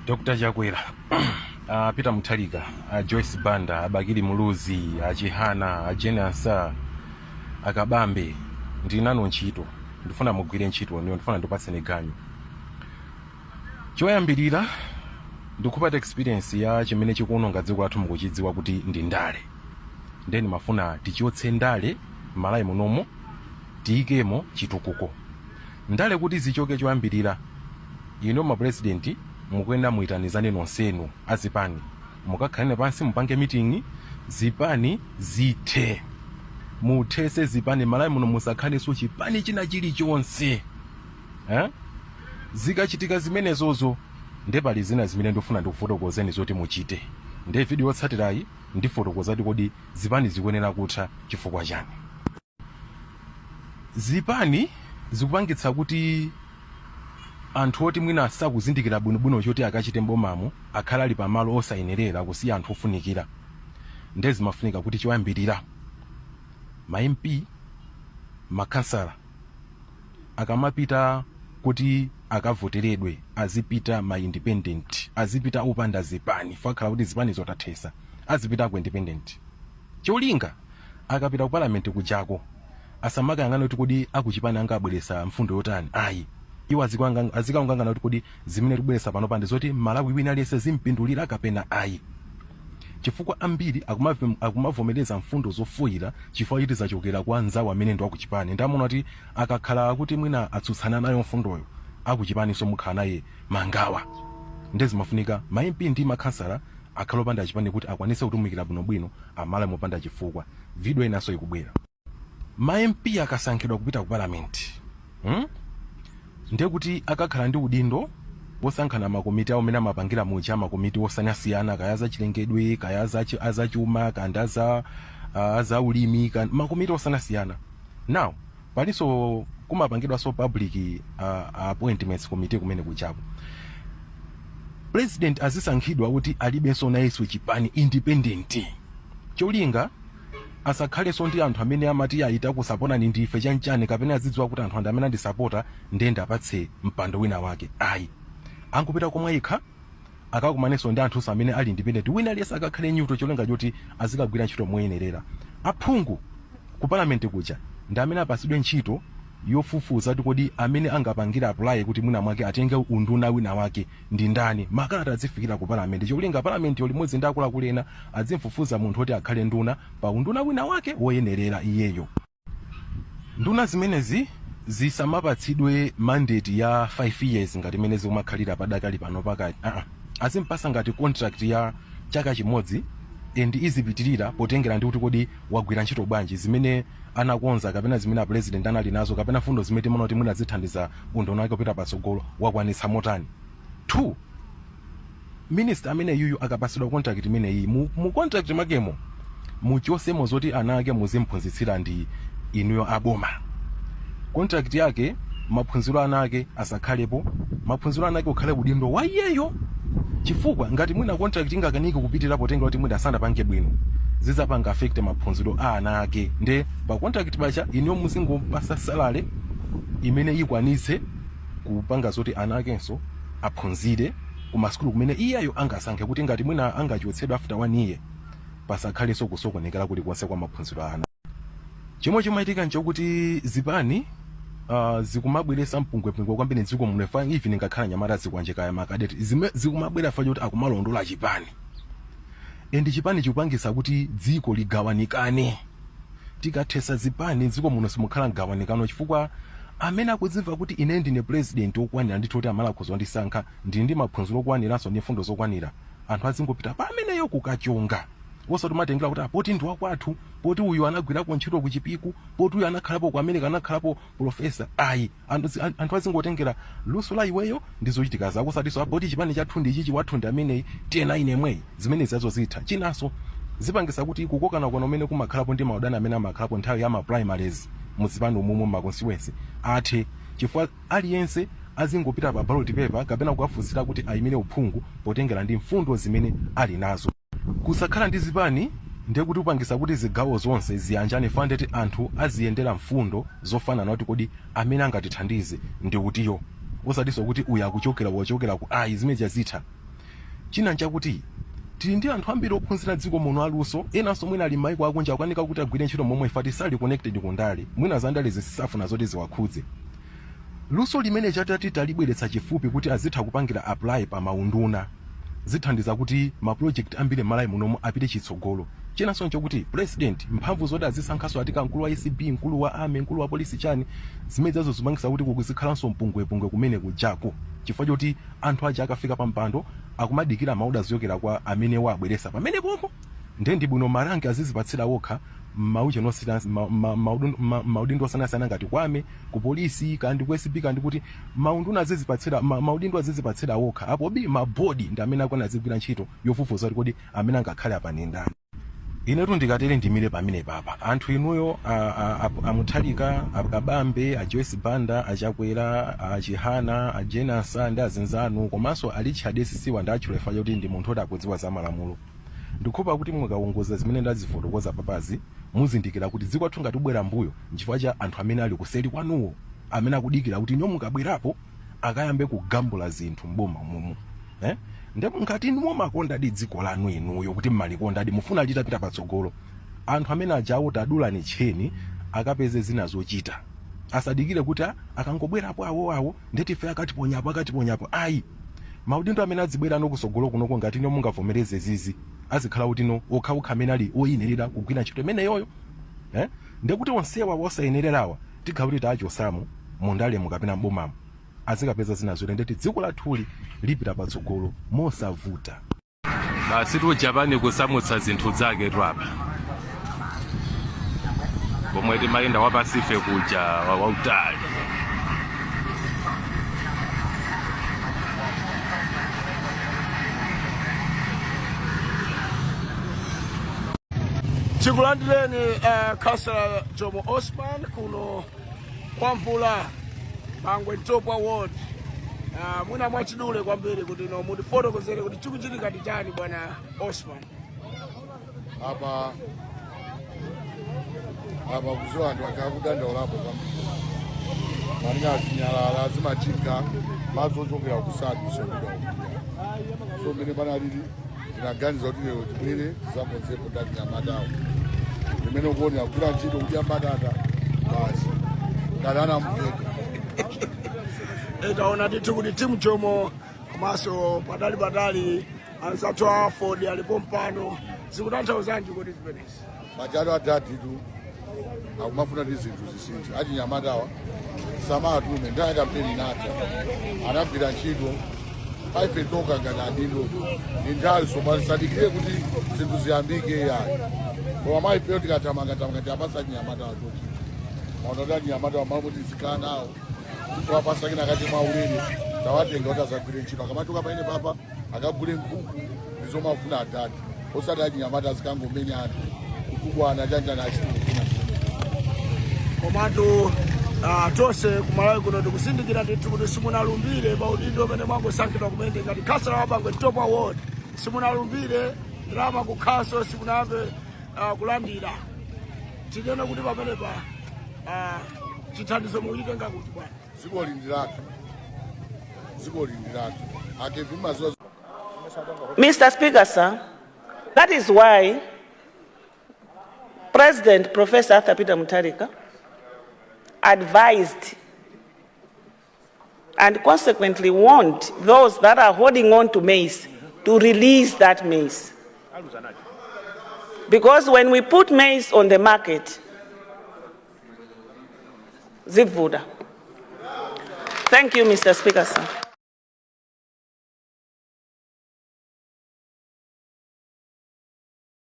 Dr Chakwera, Peter Mutharika, Joyce Banda, Abakili Muluzi, Achihana, Jane Ansah, Akabambe, ndili nanu ntchito. Ndifuna mugwire ntchito niyo, ndifuna ndipatseni ganyu. Choyambirira, ndikupata experience ya chimene chikuononga dziko lathu, mukuchidziwa kuti ndi ndale. Ndeni mafuna tichotse ndale m'Malawi munomo, tiyikemo chitukuko. Ndale kuti zichoke, choyambirira ino mapresidenti mukuyenera muyitanizane nonsenu azipani, mukakhalane pansi, mupange meeting, zipani zithe, muthese zipani Malawi muno, musakhalenso chipani china chilichonse, eh? Zikachitika zimenezozo, nde pali zina zimene ndifuna ndikufotokozeni zoti muchite. Nde video yotsatirayi ndifotokozati kodi zipani zikuyenera kutha chifukwa chani. Zipani zikupangitsa kuti anthu oti mwina sakuzindikira bwinobwino choti akachite mbomamo akhala ali pamalo osayenerera, kusiya anthu ofunikira. Nde zimafunika kuti choyambirira ma MP, makhansala akamapita kuti akavoteredwe, azipita ma independent, azipita opanda zipani. Fakhala kuti zipani zotathesa, azipita ku independent. Cholinga akapita ku parliament kujako asamakayang'ana kuti kodi akuchipani anga abweresa mfundo yotani, ayi. Iwo azikangangana kuti kodi zimene tikubweresa pano pandi zoti Malawi wina aliyense zimpindulira kapena ayi, chifukwa ambiri akumavomereza mfundo zofoyira chifukwa chiti zachokera kwa anzawo amene ndi akuchipani. Ndamona kuti akakhala kuti mwina atsutsana nayo mfundoyo, akuchipaninso mukhala naye mangawa. Nde zimafunika ma MP ndi makhansala akhale opanda chipani kuti akwanise kutumikira bwinobwino Amalawi mopanda chifukwa. Video inanso ikubwera. Ma MP akasankhidwa kupita ku parliament, Ndiye kuti akakhala ndi udindo wosankhana makomiti awo amene amapangira muja, makomiti osiyanasiyana, kaya zachilengedwe, kaya azachuma, kaya aza ulimi, kaya makomiti osiyanasiyana. Now palinso kumapangidwanso Public Appointments Committee kumene kuchako. President azisankhidwa kuti alibenso nayenso chipani, independent. Cholinga asakhalenso ndi anthu amene amati ayita kusapotani ndife chanchani, kapena azidziwa kuti anthu andi amene andisapota ndiye ndapatse mpando wina wake, ayi. Angopita komwe yekha, akakumanenso ndi anthunso amene ali independent, wina aliyense akakhale neutral, cholinga choti azikagwira ntchito moyenerera. Aphungu ku parliament kuja ndi amene apasidwe ntchito yofufuza kuti kodi amene angapangira apply kuti mwina mwake atenge unduna wina wake ndi ndani. Makalata azifikira ku parliament, cholinga parliament limodzi ndi akuluakulu ena azimfufuza munthu oti akhale nduna pa unduna wina wake woyenerera iyeyo. Nduna zimenezi zisamapatsidwe mandate ya 5 years ngati imene zikumakhalira padakali pano pakati. Azimpasa ngati contract ya chaka chimodzi and izipitirira potengera ndi kuti kodi wagwira ntchito bwanji, zimene anakonza kapena zimene a president anali nazo kapena fundo zimene timaona kuti mwina zithandiza unduna wake kupita patsogolo, wakwanitsa motani. 2 minister amene yuyu akapasidwa contract imeneyi, mu contract mwakemo muchosemo zoti ana ake muzimphunzitsira ndi inuyo aboma. Contract yake, maphunziro ana ake asakhalepo, maphunziro ana ake ukhale udindo wa iyeyo, chifukwa ngati mwina contract ingakanike kupitirira potenga kuti mwina sanapange bwino, zizapanga affect maphunziro a ana ake. Nde pa contract pacha inuyo muzingopasa salary imene ikwanitse kupanga zoti ana akenso aphunzire ku masukulu kumene iyeyo angasankhe, kuti ngati mwina angachotsedwe after one year, pasakhalenso kusokonekera kulikonse kwa maphunziro a ana. Chomwe chimachitika nchokuti zipani zikumabweresa mpungwepungwe kwambiri mdziko muno. Fa even ngakhala nyamata zikwanje kaya makadeti zikumabwera fa choti akumalondola chipani, and chipani chikupangisa kuti dziko ligawanikane. Tikathesa zipani, mdziko muno simukhala mgawanikano, chifukwa amene akudzimva kuti ine ndine president wokwanira ndithu kuti Amalawi akhoza kundisankha, ndili ndi maphunziro okwaniranso ndi mfundo zokwanira, anthu azingopita pa ameneyo kukachonga, osati umatengera kuti poti ndi wakwathu, poti uyu anagwirako ntchito ku Chipiku, poti uyu anakhalapo ku America, anakhalapo professor, ayi. Anthu azingotengera luso la iweyo ndi zochitika zako, osatinso poti chipani chathu ndi chichi, wathu ndi ameneyi, tiyena ine mweyi. Zimene zazo zitha. Chinanso, zipangisa kuti kukokanakona umene kumakhalapo ndi maudani amene amakhalapo nthawi ya ma primaries muzipani umumu, ma constituency, athe, chifukwa aliyense azingopita pa ballot paper kapena kukafunsira kuti ayimire uphungu potengera ndi mfundo zimene ali nazo. Kusakhala ndi zipani ndiye kuti kupangisa kuti zigawo zonse ziyanjane, fandeti anthu aziyendera mfundo zofanana kuti kodi amene angatithandize ndi utiyo, osatinso kuti uyu akuchokera wachokera ku, ayi. Zimene zitha. China nchakuti tili ndi anthu ambiri ophunzira dziko muno aluso, enanso mwina ali m'mayiko akunja akukanika kuti agwire ntchito momwe ifati sali connected ku ndale, mwina za ndale zisafuna zoti ziwakhudze. Luso limene chatati talibweretsa chifupi kuti azitha kupangira apply pa maunduna, zithandiza kuti ma project ambiri m'Malawi munomo apite chitsogolo. Chinanso nchokuti president mphamvu zoti azisankhanso atika mkulu wa ACB, mkulu wa army, mkulu wa polisi, chani, zimenezo zimangisa kuti kuzikhalanso mpungwepungwe kumene kujako, chifukwa choti anthu aja akafika pa mpando akumadikira ma order zochokera kwa amene wabweresa pamene popo. Ndiye ndi bwino ma rank azizipatsira wokha maudindo osiyanasiyana ngati ku army, ku polisi, kandi ku ACB, kandi kuti maunduna azizipatsira maudindo azizipatsira wokha. Apo bi ma board ndi amene akwana azigwira ntchito yofufuza kuti kodi amene angakhale apa ndi ndani. Inetu ndikatere ndimire pamene papa. Anthu inuyo, a Mutharika, akabambe, a Joyce Banda, achakwera, achihana, ajenasa ndi azinzanu, komanso a Richard Siwa ndi atchulefa choti ndi munthu oti akudziwa za malamulo, ndikhopa kuti mukaongoza zimene ndazifotokoza papazi, muzindikira kuti dziko athu ngati kubwera mbuyo nchifukwa cha anthu amene ali kuseri kwanuwo, amene akudikira kuti ino mukabwerapo akayambe kugambula zinthu mboma mumu, eh? Ndipo ngati inu mumakondadi dziko lanu inuyo, kuti mmalikondadi, mufuna litapita patsogolo, anthu amene ajawo tadulani tcheni akapeze zina zochita. Asadikire kuti akangobwerapo awo awo ndeti ife akatiponyapo akatiponyapo, ayi. Maudindo amene adzibwera ano kusogolo kunoko, ngati ino mungavomereze zizi, azikhala kuti no okhaokha amene ali oyenerera kugwira ntchito imeneyoyo, eh? Ndekuti onsewa osayenererawa tikhala kuti tachosamo mundalemo kapena mbomamo, azikapeza zina zote, ndeti dziko lathuli lipita patsogolo mosavuta. Basi tu Japani kusamutsa zinthu zake tu apa pomwe timayenda wapasife kuja wautali. Tikulandireni Councillor Jomo Osman kuno kwa Mvula, Bangwe Ntopwa Ward. Mwina mwachidule kwambiri kuti no mutifotokozere kuti chikuchitika ndi chani, bwana Osman. Apa kuziwa anthu akakudandaulapo kwambiri malinga azinyalala azimachinga madzi ochokera kusadu sekuda. So mmene panalili, tinaganiza kuti lero tibwere tizakonzepo ndati nyamatawo limene ukuonera kugwira ntchito, kudya mbatata basi ngati anamupeta. Taona ndithu kuti team Jomo komanso patali patali anzathu a Ford alipo mpano. Zikutanthauzanji kuti zimenezi? Pajatu adaditu akumafuna ndi zinthu zisinthe. Achinyamatawa samatume nthawi ya kampeni inatha, anagwira ntchito paife toka ngati adindo ndi nthawi sopano sadikire kuti zinthu ziyambike yayi, koma maifeyo tikathamangathamanga tiapasa achinyamatawa chochita. Maona kuti achinyamatawa malo kuti zikhala nawo, tiwapasa kina kati mwaulere, tawatenga kuti azagwire ntchito. Akamatuka paine papa akagule nkhuku, ndizomafuna adadi, osati achinyamata azikangomenya anthu, kutukwana chanjani, achitikufuna. Komatu tonse kumalawi kuno tikusindikira ndithu kuti simunalumbire pa udindo umene mwangosankhidwa kumene ngati khansala wa Bangwe Ntopwa Ward. Simunalumbire, ndalama kukhaso simunayambe kulandira. Tinene kuti pamenepa chithandizo mukuchitenga kuti, bwana? Dziko lindi lathu, dziko lindi lathu akevi mazuwa. Mr. Speaker, sir, that is why President Professor Arthur Peter Mutharika advised and consequently warned those that are holding on to maize to release that maize. Because when we put maize on the market, zivuta. Thank you, Mr. Speaker, sir.